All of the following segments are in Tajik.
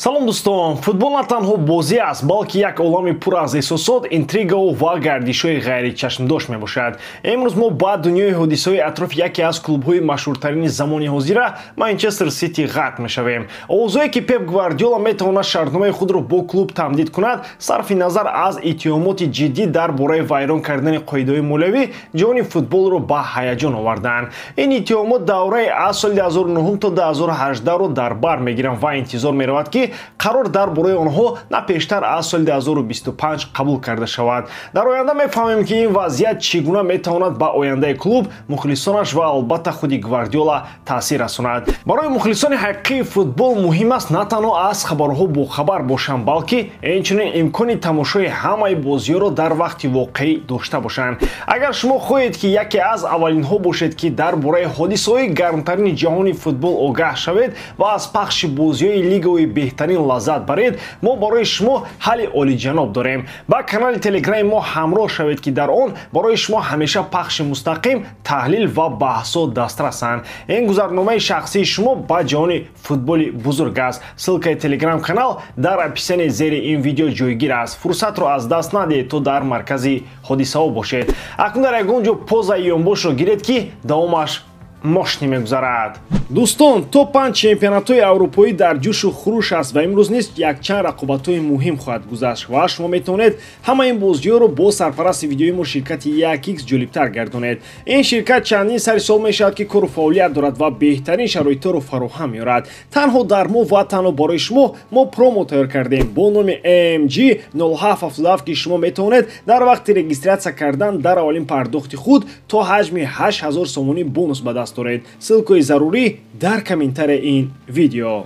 Салом, дӯстон! Футбол на танҳо бозӣ аст, балки як олами пур аз эҳсосот, интригаву ва гардишҳои ғайричашмдошт мебошад. Имрӯз мо ба дунёи ҳодисаҳои атрофи яке аз клубҳои машҳуртарини замони ҳозира, Манчестер Сити, ғарқ мешавем. Овозҳое, ки Пеп Гвардиола метавонад шартномаи худро бо клуб тамдид кунад, сарфи назар аз иттиҳомоти ҷиддӣ дар бораи вайрон кардани қоидаҳои молиявӣ, ҷаҳони футболро ба ҳаяҷон оварданд. Ин иттиҳомот давраи аз соли 2009 то 2018-ро дар бар мегиранд ва интизор меравад, ки қарор дар бораи онҳо на пештар аз соли 2025 қабул карда шавад. Дар оянда мефаҳмем, ки ин вазъият чӣ гуна метавонад ба ояндаи клуб, мухлисонаш ва албатта худи Гвардиола таъсир расонад. Барои мухлисони ҳақиқии футбол муҳим аст на танҳо аз хабарҳо бохабар бошанд, балки инчунин имкони тамошои ҳамаи бозиҳоро дар вақти воқеӣ дошта бошанд. Агар шумо хоҳед, ки яке аз аввалинҳо бошед, ки дар бораи ҳодисаҳои гармтарини ҷаҳони футбол огаҳ шавед ва аз пахши бозиҳои лигаҳои беҳтарин лаззат баред, мо барои шумо ҳалли олиҷаноб дорем. Ба канали Телеграми мо ҳамроҳ шавед, ки дар он барои шумо ҳамеша пахши мустақим, таҳлил ва баҳсҳо дастрасанд. Ин гузарномаи шахсии шумо ба ҷаҳони футболи бузург аст. Ссылкаи Телеграм-канал дар описании зери ин видео ҷойгир аст. Фурсатро аз даст надиҳед, то дар маркази ҳодисаҳо бошед. Акнун дар ягон ҷо позаи ёнбошро гиред, ки давомаш мошни мегузарад. Дӯстон, то панҷ чемпионатҳои аврупоӣ дар ҷӯшу хуруш аст ва имрӯз низ якчанд рақобатҳои муҳим хоҳад гузашт ва шумо метавонед ҳама ин бозиҳоро бо сарпарасти видеои мо, ширкати 1x, ҷолибтар гардонед. Ин ширкат чандин сари сол мешавад, ки кору фаъолият дорад ва беҳтарин шароитҳоро фароҳам меорад. Танҳо дар мо ва танҳо барои шумо мо промо тайёр кардем бо номи MG 0777, ки шумо метавонед дар вақти регистрация кардан дар аввалин пардохти худ то ҳаҷми 8000 сомонӣ бонус ба даст доред. Ссылкаи зарурӣ дар комментарияи ин видео.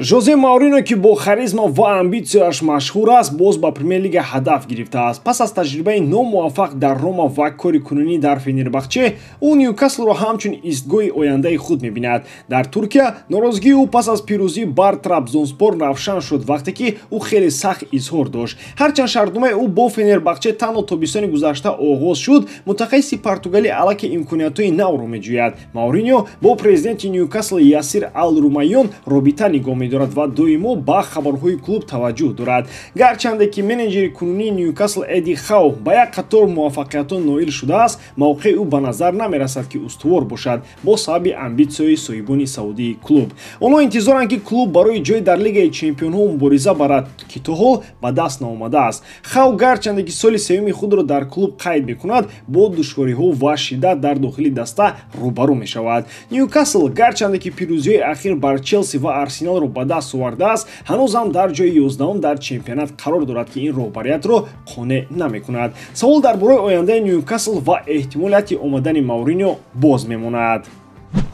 Жозе Маурино, ки бо харизма ва амбитсияш машҳур аст, боз ба Премер-лига ҳадаф гирифтааст. Пас аз таҷрибаи номуваффақ дар Рома ва кори кунунӣ дар Фенербахче, ӯ Ньюкаслро ҳамчун истгоҳи ояндаи худ мебинад. Дар Туркия норозигии ӯ пас аз пирӯзӣ бар Трабзонспор равшан шуд, вақте ки ӯ хеле сахт изҳор дошт. Ҳарчанд шартномаи ӯ бо Фенербахче танҳо тобистони гузашта оғоз шуд, мутахассиси португалӣ аллакай имкониятҳои навро меҷӯяд. Мауриньо бо президенти Ньюкасл Ясир Ал Румайён робита нигоҳ медорад ва доимо ба хабарҳои клуб таваҷҷӯҳ дорад. Гарчанде ки менеҷери кунунии Ньюкасл Эдди Хау ба як қатор муваффақиятҳо ноил шудааст, мавқеи ӯ ба назар намерасад, ки устувор бошад, бо сабаби амбитсияи соҳибони саудии клуб. Онҳо интизоранд, ки клуб барои ҷой дар Лигаи чемпионҳо мубориза барад, ки то ҳол ба даст наомадааст. Хау, гарчанде ки соли сеюми худро дар клуб қайд мекунад, бо душвориҳо ва шиддат дар дохили даста рӯбарӯ мешавад. Ньюкасл, гарчанде ки пирӯзиҳои ахир бар Челси ва Арсеналро ба даст овардааст, ҳанӯзам дар ҷои 11-ум дар чемпионат қарор дорад, ки ин роҳбариятро қонеъ намекунад. Савол дар бораи ояндаи Ньюкасл ва эҳтимолияти омадани Мауринио боз мемонад.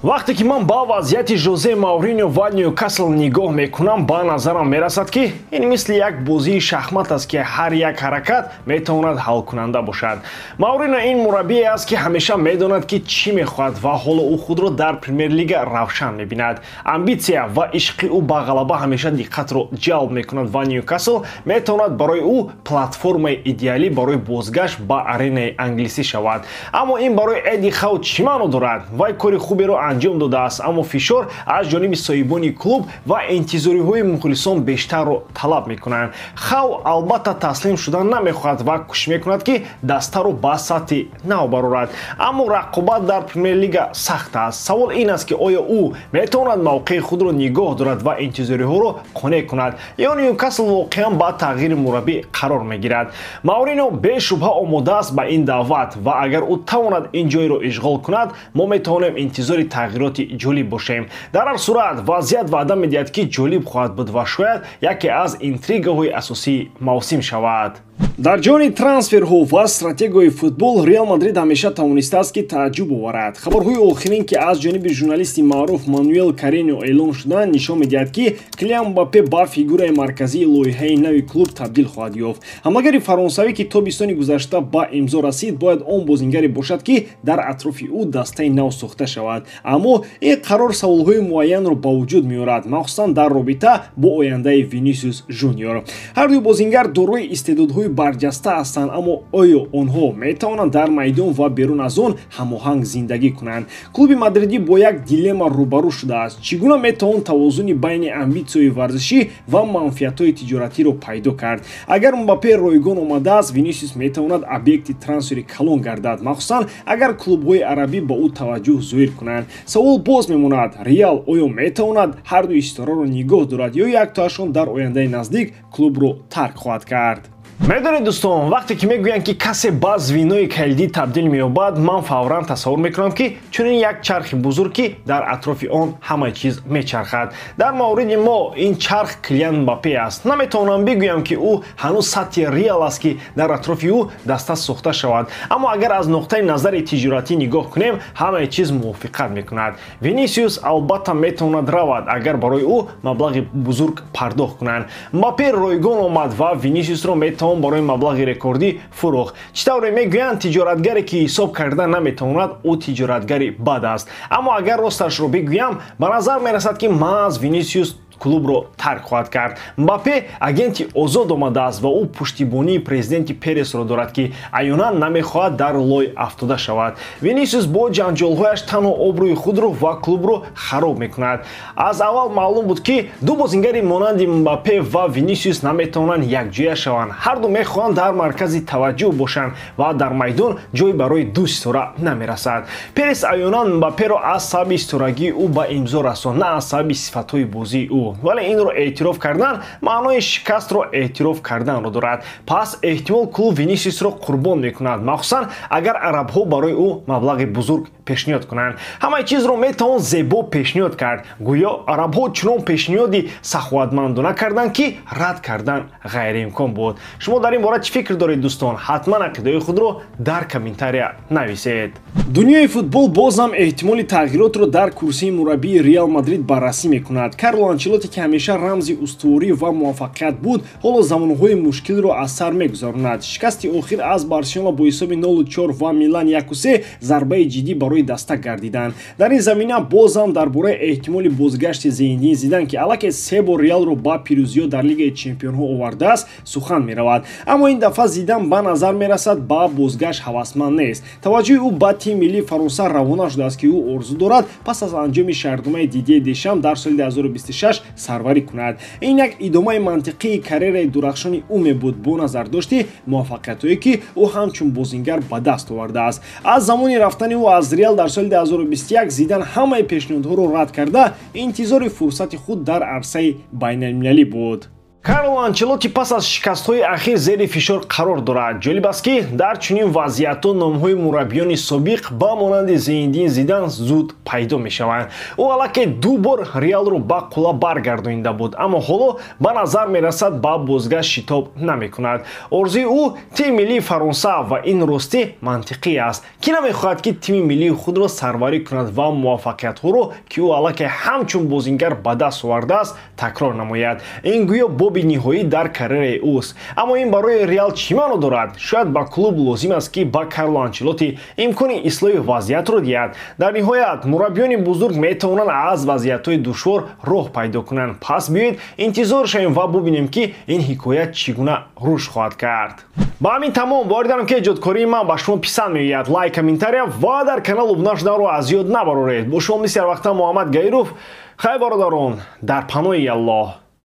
Вақте ки ман ба вазъияти Жозе Мауринио ва Ньюкасл нигоҳ мекунам, ба назарам мерасад, ки ин мисли як бозии шахмат аст, ки ҳар як ҳаракат метавонад ҳалкунанда бошад. Маурино ин мураббие аст, ки ҳамеша медонад, ки чӣ мехоҳад, ва ҳоло ӯ худро дар Премер-лига равшан мебинад. Амбитсия ва ишқи ӯ ба ғалаба ҳамеша диққатро ҷалб мекунад ва Ньюкасл метавонад барои ӯ платформаи идеалӣ барои бозгашт ба аренаи англисӣ шавад. Аммо ин барои Эдди Хау чӣ маъно дорад? Вай кори хуберо анҷом додааст, аммо фишор аз ҷониби соҳибони клуб ва интизориҳои мухлисон бештарро талаб мекунанд. Хау албатта таслим шудан намехоҳад ва кӯшиш мекунад, ки дастаро ба сатҳи нав барорад, аммо рақобат дар Премер-лига сахт аст. Савол ин аст, ки оё ӯ метавонад мавқеи худро нигоҳ дорад ва интизориҳоро қонеъ кунад ё Ньюкасл воқеан ба тағйири мураббӣ қарор мегирад. Маурино бешубҳа омода аст ба ин даъват ва агар ӯ тавонад ин ҷойро ишғол кунад, мо метавонем интизори тағйироти ҷолиб бошем. Дар ҳар сурат, вазъият ваъда медиҳад, ки ҷолиб хоҳад буд ва шояд яке аз интригаҳои асосии мавсим шавад. Дар ҷаҳони трансферҳо ва стратегияи футбол Реал Мадрид ҳамеша тавонистааст, ки тааҷҷуб оварад. Хабарҳои охирин, ки аз ҷониби журналисти маъруф Мануэл Каренио эълон шуданд, нишон медиҳад, ки Килиан Мбаппе ба фигураи марказии лоиҳаи нави клуб табдил хоҳад ёфт. Ҳамлагари фаронсавӣ, ки тобистони гузашта ба имзо расид, бояд он бозингаре бошад, ки дар атрофи ӯ дастаи нав сохта шавад. шавад. Аммо ин қарор саволҳои муайянро ба вуҷуд меорад, махсусан дар робита бо ояндаи Винисиус Жуниор. Ҳар дуи бозингар дорои истеъдодҳои барҷаста ҳастанд, аммо оё онҳо метавонанд дар майдон ва берун аз он ҳамоҳанг зиндагӣ кунанд? Клуби мадридӣ бо як дилемма рӯбарӯ шудааст. Чӣ гуна метавон тавозуни байни амбитсияи варзишӣ ва манфиатҳои тиҷоратиро пайдо кард? Агар Мбаппе ройгон омадааст, Винисиус метавонад объекти трансфери калон гардад, махсусан агар клубҳои арабӣ ба ӯ таваҷҷӯҳ зоҳир кунанд. Савол боз мемонад: Реал оё метавонад ҳар дуи ситораро нигоҳ дорад ё яктоашон дар ояндаи наздик клубро тарк хоҳад кард? Медонед дӯстон, вақте ки мегӯянд, ки касе ба звенои калидӣ табдил меёбад, ман фавран тасаввур мекунам, ки чунин як чархи бузург, ки дар атрофи он ҳама чиз мечархад. Дар мавриди мо ин чарх Килиан Мбаппе аст. Наметавонам бигӯям, ки ӯ ҳанӯз сатҳи Реал аст, ки дар атрофи ӯ даста сохта шавад, аммо агар аз нуқтаи назари тиҷоратӣ нигоҳ кунем, ҳамаи чиз мувофиқат мекунад. Винисиус албатта метавонад равад, агар барои ӯ маблағи бузург пардохт кунанд. Мбаппе ройгон омад ва Винисиусро метавон барои маблағи рекордӣ фурӯхт. Чӣ тавре мегӯянд, тиҷоратгаре ки ҳисоб карда наметавонад, ӯ тиҷоратгари бад аст. Аммо агар росташро бигӯям, ба назар мерасад, ки маҳз Винисиус клубро тарк хоҳад кард. Мбаппе агенти озод омадааст ва ӯ пуштибонии президенти Пересро дорад, ки аёнан намехоҳад дар лой афтода шавад. Винисиус бо ҷанҷолҳояш танҳо обрӯи худро ва клубро хароб мекунад. Аз аввал маълум буд, ки ду бозингари монанди Мбаппе ва Винисиус наметавонанд якҷоя шаванд. Ҳар ду мехоҳанд дар маркази таваҷҷӯҳ бошанд ва дар майдон ҷой барои ду ситора намерасад. Перес аёнан Мбапперо аз сабаби ситорагии ӯ ба имзо расонд, на аз сабаби сифатҳои бозии ӯ. Вале инро эътироф кардан маънои шикастро эътироф карданро дорад. Пас эҳтимол клуб Винисиусро қурбон мекунад, махсусан агар арабҳо барои ӯ маблағи бузург пешниҳод кунанд. Ҳамаи чизро метавон зебо пешниҳод кард. Гӯё арабҳо чунон пешниҳоди саховатмандона карданд, ки рад кардан ғайриимкон буд. Шумо дар ин бора чӣ фикр доред, дӯстон? Ҳатман ақидаҳои худро дар комментария нависед. Дунёи футбол боз ҳам эҳтимоли тағйиротро дар курсии мураббии Реал Мадрид баррасӣ мекунад. Карло Анчелотти, ки ҳамеша рамзи устуворӣ ва муваффақият буд, ҳоло замонҳои мушкилро аз сар мегузаронад. Шикасти охир аз Барселона бо ҳисоби 0-4 ва Милан 1-3 зарбаи ҷиддӣ барои даста гардиданд. Дар ин замина боз ҳам дар бораи эҳтимоли бозгашти Зинедин Зидан, ки аллакай се бор Реалро ба пирӯзиҳо дар Лигаи чемпионҳо овардааст, сухан меравад. Аммо ин дафъа Зидан ба назар мерасад ба бозгашт ҳавасманд нест. Таваҷҷӯҳи ӯ ба тими миллии Фаронса равона шудааст, ки ӯ орзу дорад пас аз анҷоми шартномаи Дидье Дешам дар соли 2026 сарварӣ кунад. Ин як идомаи мантиқии карьераи дурахшони ӯ мебуд, бо назардошти муваффақиятҳое, ки ӯ ҳамчун бозингар ба даст овардааст. Аз замони рафтани ӯ аз Реал дар соли 2021 Зидан ҳамаи пешниҳодҳоро рад карда, интизори фурсати худ дар арсаи байналмилалӣ буд. Карло Анчелотти пас аз шикастҳои ахир зери фишор қарор дорад. Ҷолиб аст, ки дар чунин вазъиятҳо номҳои мураббиёни собиқ ба монанди Зинедин Зидан зуд пайдо мешаванд. Ӯ аллакай ду бор Реалро ба қулла баргардонида буд, аммо ҳоло ба назар мерасад ба бозгашт шитоб намекунад. Орзуи ӯ тими миллии Фаронса ва ин ростӣ мантиқӣ аст. Кӣ намехоҳад, ки тими миллии худро сарварӣ кунад ва муваффақиятҳоро, ки ӯ аллакай ҳамчун бозингар ба даст овардааст, такрор намояд? Ин гӯё боби ниҳоӣ дар карьераи ӯст. Аммо ин барои Реал чӣ маъно дорад? Шояд ба клуб лозим аст, ки ба Карло Анчелотти имкони ислоҳи вазъиятро диҳад. Дар ниҳоят мураббиёни бузург метавонанд аз вазъиятҳои душвор роҳ пайдо кунанд. Пас биёед интизор шавем ва бубинем, ки ин ҳикоя чӣ гуна рушд хоҳад кард. Ба ҳамин тамом. Боварӣ дорам, ки эҷодкории ман ба шумо писанд меояд. Лайк, комментария ва дар канал обуна шуданро аз ёд набароред. Бо шумо мисли ҳарвақта Муҳаммад Гаиров. Хайр, бародарон, дар паноҳи Аллоҳ.